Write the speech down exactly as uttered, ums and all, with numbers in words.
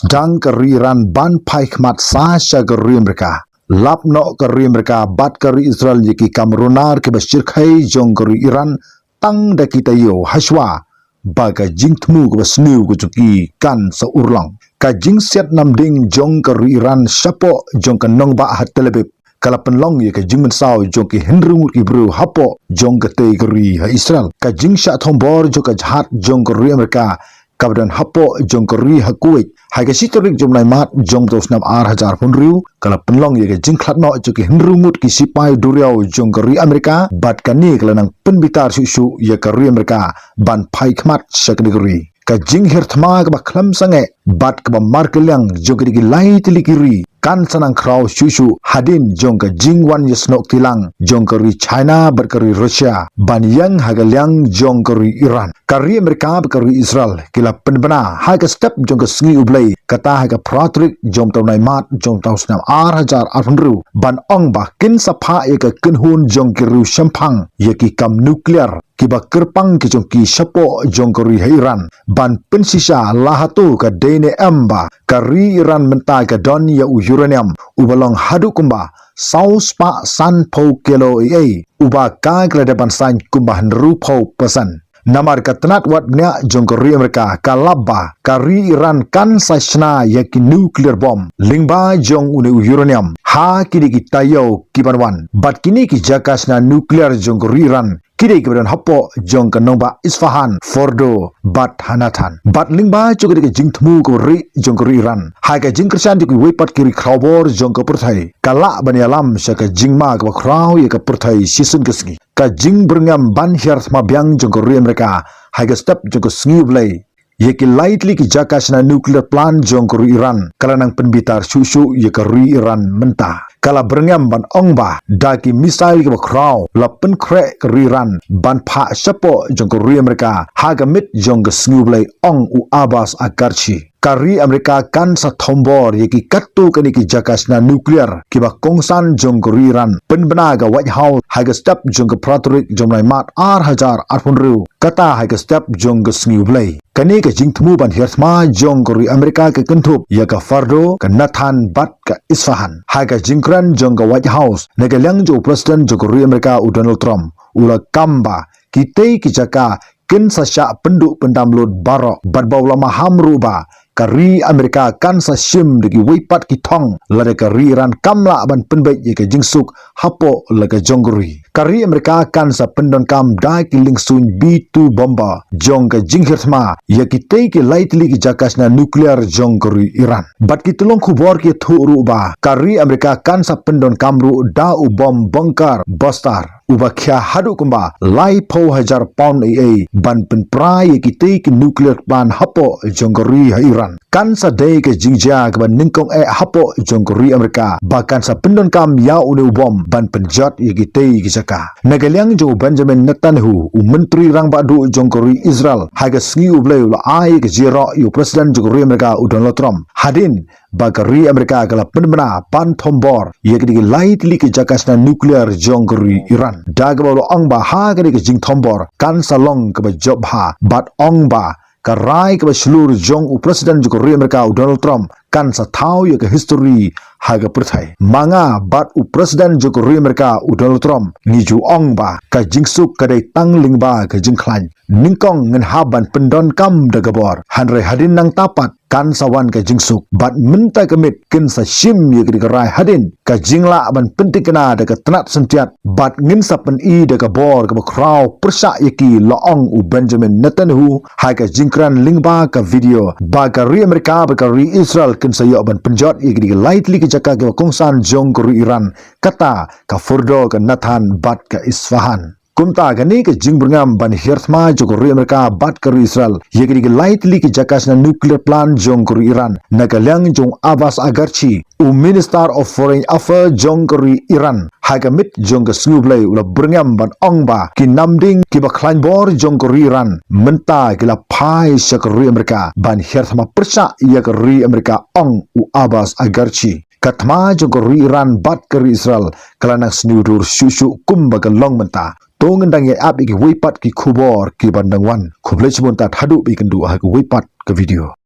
Dang ka ri Iran ban phai khmat sa sha ka ri Amerika, lap noh ka ri Amerika bad ka ri Israel ïa ki kam runar kiba shyrkhei jong ka ri Iran tang da ki taïew hashwa ba ka jingthmu kaba sniew ka jong ki kan sa urlong. Ka jingsiat namding jong ka ri Iran shapoh jong ka nongbah ha Tel Aviv ka la pynlong ïa ka jingmynsaw jong ki hynriew ngut ki briew hapoh jong katei ka ri ha Israel. Ka jingshah thombor jong ka jahaj jong ka ri Amerika kaba don hapoh jong ka ri ha Kuwait ha ka shi tarik jong u bnai Maï jong u snem ar hajar arphew hynriew ka la pynlong ïa ka jingkhlad noh jong ki hynriew ngut ki sipai duriaw jong ka ri Amerika, bad kane ka la nang pynbitar shuh shuh ïa ka ri Amerika ban phai khmat sha kane ka ri. Ka jinghiar thma kaba khlem sangeh bad kaba markylliang jong kine ki lai tylli ki ri kan sa nang khraw shuh shuh hadien jong ka jingwan ïasnoh kti lang jong ka ri China bad ka ri Russia ban ïeng ha ka liang jong ka ri Iran. Ka ri Amerika bad ka ri Israel ki la pynbna ha ka step jong ka sngi U Blei, kata ha ka phra tarik jong u bnai Maï jong u snem ar hajar arphew hynriew, ban ong ba kin sa phah ïa ka kynhun jong ki riew shemphang ïa ki kam nuklear kiba kyrpang ki jong ki shapoh jong ka ri ha Iran ban pynshisha la hato ka dei ne em ba ka ri Iran mynta ka don ïa u uranium uba long haduh kumba saw spah sanphew kilo eiei, uba ka la dep ban saiñ kumba hynriewphew percent. Namar ka tnat wad bniah jong ka ri Amerika ka lap ba ka ri Iran kan sa shna ïa ki nuclear bomb lyngba jong une u uranium ha kine ki taïew ki ban wan. Bad kine ki jaka shna nuclear jong ka ri Iran ki dei kiba don hapoh jong ka nongbah Isfahan, Fordo bad ha Natanz. Bad lyngba jong kane ka jingthmu kaba rieh jong ka ri Iran ha ka jingkyrshan jong kiwei pat ki ri khrawbor jong ka pyrthei, ka lah ban ïalam sha ka jingma kaba khraw ïa ka pyrthei shisien ka sngi. Ka jingbyrngem ban hiar thma biang jong ka ri Amerika ha ka step jong ka sngi U Blei ïa ki lai tylli ki jaka shna nuclear plant jong ka ri Iran ka la nang pynbitar shuh shuh ïa ka ri Iran mynta. Ka la byrngem ban ong ba da ki missile kiba khraw la pynkhreh ka ri Iran ban phah shapoh jong ka ri Amerika ha ka miet jong ka sngi U Blei, ong u Abbas Araghchi. Ka ri Amerika kan sa thombor ïa ki katto katne ki jaka shna nuclear kiba kongsan jong ka ri Iran, pynbna ka White House ha ka step jong ka phra tarik jong u bnai Maï ar hajar arphew hynriew, kata ha ka step jong ka sngi U Blei. Kane ka jingthmu ban hiar thma jong ka ri Amerika ka kynthup ïa ka Fordo, ka Natanz bad ka Isfahan. Ha ka jingkren jong ka White House na ka liang jong u President jong ka ri Amerika u Donald Trump, u la kam ba kitei ki jaka kin sa shah pynduh pyndam lut baroh, bad ba u la maham ruh ba ka ri Amerika kan sa shim da kiwei pat ki thong lada ka ri Iran kam lah ban pynbeit ïa ka jingsuk hapoh la ka jong ka ri. Ka ri Amerika kan sa pyndonkam da ki liengsuiñ B two bomber jong ka jinghiar thma ïa kitei ki lai tylli ki jaka shna nuclear jong ka ri Iran. Bad ki tyllong khubor ki ïathuh ruh ba ka ri Amerika kan sa pyndonkam ruh da u bom bunker buster uba khia haduh kumba laiphew hajar pound eiei ban pynpra ïa kitei ki nuclear plant hapoh jong ka ri ha Iran. Kan sa dei ka jingjia kaba nyngkong eh hapoh jong ka ri Amerika ba kan sa pyndonkam ïa une u bom ban pynjot ïa kitei ki jaka. Na ka liang jong u Benjamin Netanyahu, u Myntri Rangbah Duh jong ka ri Israel, ha ka sngi U Blei u la ai ka jingïaroh ïa u President jong ka ri Amerika u Donald Trump hadien ba ka ri Amerika ka la pynbna ban thombor ïa kitei ki lai tylli ki jaka shna nuclear jong ka ri Iran. Da kaba u la ong ba ha kane ka jingthombor kan sa long kaba jop bha, bad ong ba ka rai kaba shlur jong u President jong ka ri Amerika u Donald Trump kan sa thaw ïa ka history ha ka pyrthei. Ma nga bad u President jong ka ri Amerika u Donald Trump ngi ju ong ba ka jingsuk ka dei tang lyngba ka jingkhlaiñ. Nyngkong ngin hap ban pyndonkam da ka bor, hynrei hadien nangta pat kan sa wan ka jingsuk. Bad mynta ka miet kin sa shim ïa ka dei ka rai hadien ka jinglah ban pyntikna da ka tnat syntiat, bad ngin sa pyni da ka bor kaba khraw pyrshah ïa ki, la ong u Benjamin Netanyahu ha ka jingkren lyngba ka video. Ba ka ri Amerika bad ka ri Israel kin sa ïoh ban pynjot ïa kitei ki lai tylli ki jaka kiba kongsan jong ka ri Iran, kata ka Fordo, ka Natanz bad ka Isfahan. Kumta kane ka jingbyrngem ban hiar thma jong ka ri Amerika bad ka ri Israel ïa kitei ki lai tylli ki jaka shna nuclear plant jong ka ri Iran na ka liang jong u Abbas Araghchi, u Minister of Foreign Affairs jong ka ri Iran, ha ka miet jong ka sngi U Blei u la byrngem ban ong ba ki namding kiba khlaiñ bor jong ka ri Iran mynta ki la phai sha ka ri Amerika ban hiar thma pyrshah ïa ka ri Amerika, ong u Abbas Araghchi. Ka thma jong ka ri Iran bad ka ri Israel ka la nang sniew dur shuh shuh kumba ka long mynta. To ngin dang ïa ap ïa kiwei pat ki khubor kiban dang wan. Khublei shibun, tad haduh ba ïakynduh ha kawei pat ka video.